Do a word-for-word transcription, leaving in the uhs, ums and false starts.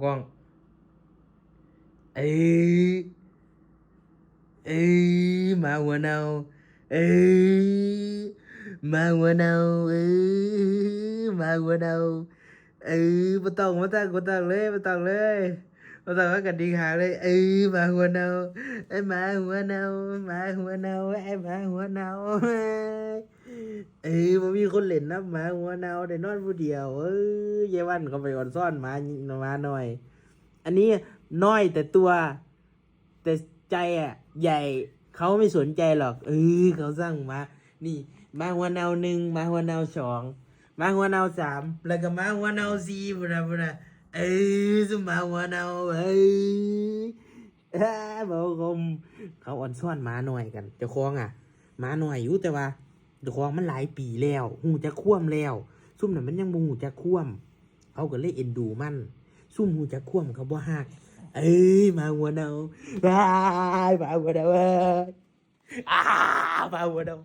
กล้อง เอ้ย เอ้ย หมาหัวเน่า เอ้ย หมาหัวเน่า เอ้ย หมาหัวเน่า เอ้ย บ่ต้อง บ่ต้อง บ่ต้องเลย บ่ต้องเลย บ่ต้องมากระดิกหางเลย เอ้ย หมาหัวเน่า ไอ้หมาหัวเน่า หมาหัวเน่า ไอ้หมาหัวเน่า เอ้ย บ่มีคนเล่นนำ หมาหัวเน่า ได้นอนผู้เดียว เอ้ย ยายวันเขาไปออนซอนหมา หมาน้อย อันนี้น้อยแต่ตัว แต่ใจอะใหญ่ เขาไม่สนใจหรอก เออ เขาสั่งมา นี่ หมาหัวเน่าหนึ่ง หมาหัวเน่าสอง หมาหัวเน่าสาม แล้วก็หมาหัวเน่าสี่ พุ้นน่ะ พุ้นน่ะ เออ ซุมหมาหัวเน่า เอ้ย เอ้อ บ่คม เขาออนซอนหมาน้อยกัน เจ้าของอะ หมาน้อยอยู่ แต่ว่าเจ้าของมันหลายปีแล้ว ฮู้จักความแล้ว ซุมนั้นมันยังบ่ฮู้จักความ เขาก็เลยเอ็นดูมัน ซุมฮู้จักความเขาบ่ฮัก เอ้ย หมาหัวเน่า อ้าย หมาหัวเน่า เอ้ย อ้า หมาหัวเน่า